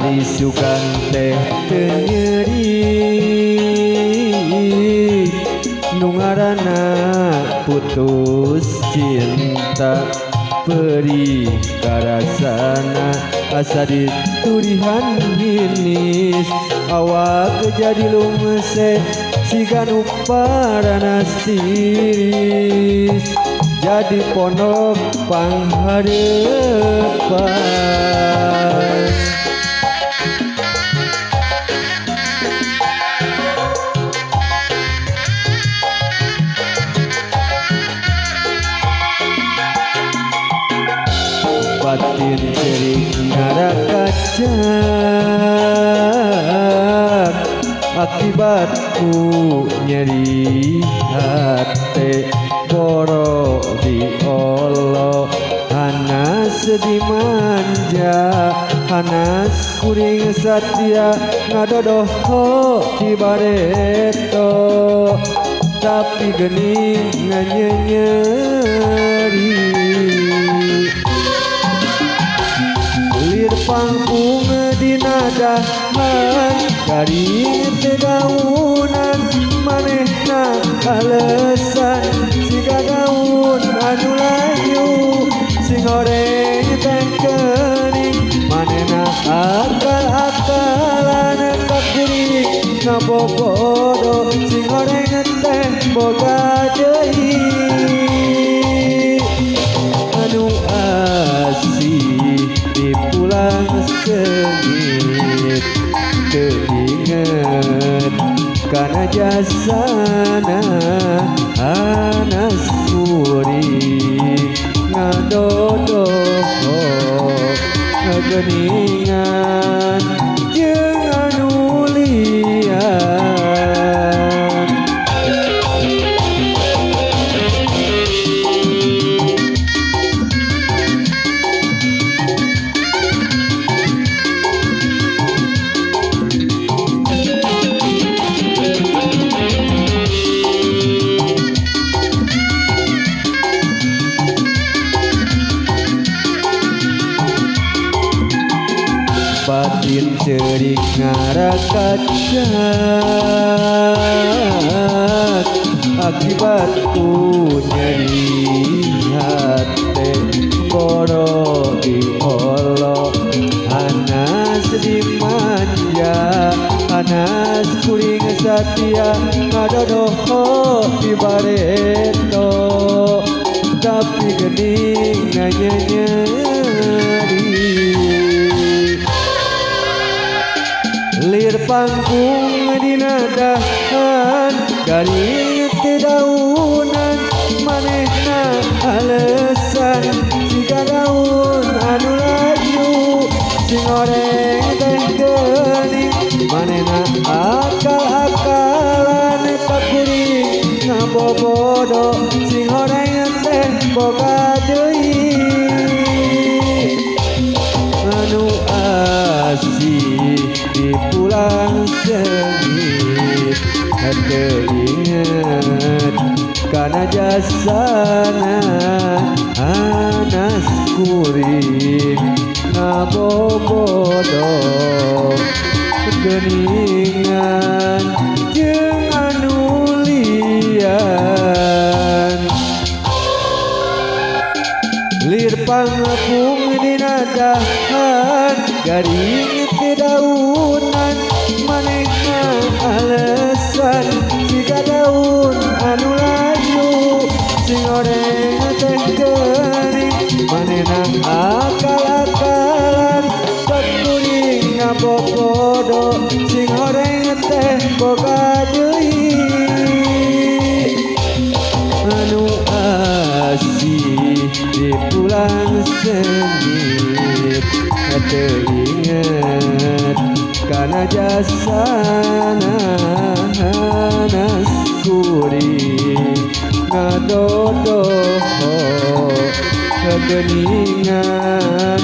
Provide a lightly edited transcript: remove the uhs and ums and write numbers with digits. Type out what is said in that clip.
Ari sugan teh teu nyeri nu ngaranna putus cinta perih karasana asa diturihan hinis awak jadi lumese siga nu paranas tiris jadi pondok pangharepan. Batin cerik ngarakacak akibat ku nyeri hate boro diolo hanas dimanja hanas kuring satia ngadodoho ti bareto tapi geuning nganyenyeri lir pangpung dina dahan garing teu daunan manehna alesan siga daun anu layu sing goreng teh geuning manehna akal-akalan ka kuring ngabobodo sing goreng teh boga deui anu asih di pulang seungit teu inget kana jasana hanas kuring ngadodoho ngageuningan jeung anu lian. Batin cerik ngarakacak akibat ku nyeri hate boro diolo hanas dimanja hanas kuring satia ngadodoho di bareto tapi geuning nganyenyeri lir pangkung dina dahan garing teu daunan manehna alesan siga daun anu layu sing goreng teh geuning manehna akal-akalan ka kuring ngabobodo sing goreng teh boga deui anu asih di pulang seungit teu inget kana jasana hanas kuring ngabobodo geuningan jeung anu lian lir pangapung dina dahan garing teu daunan manehna alesan siga daun anu layu sing goreng teh geuning manehna akal-akalan ka kuring ngabobodo sing goreng teh boga deui anu asih di pulang seungit teu inget kana jasana hanas kuring ngadodoho kageuningan.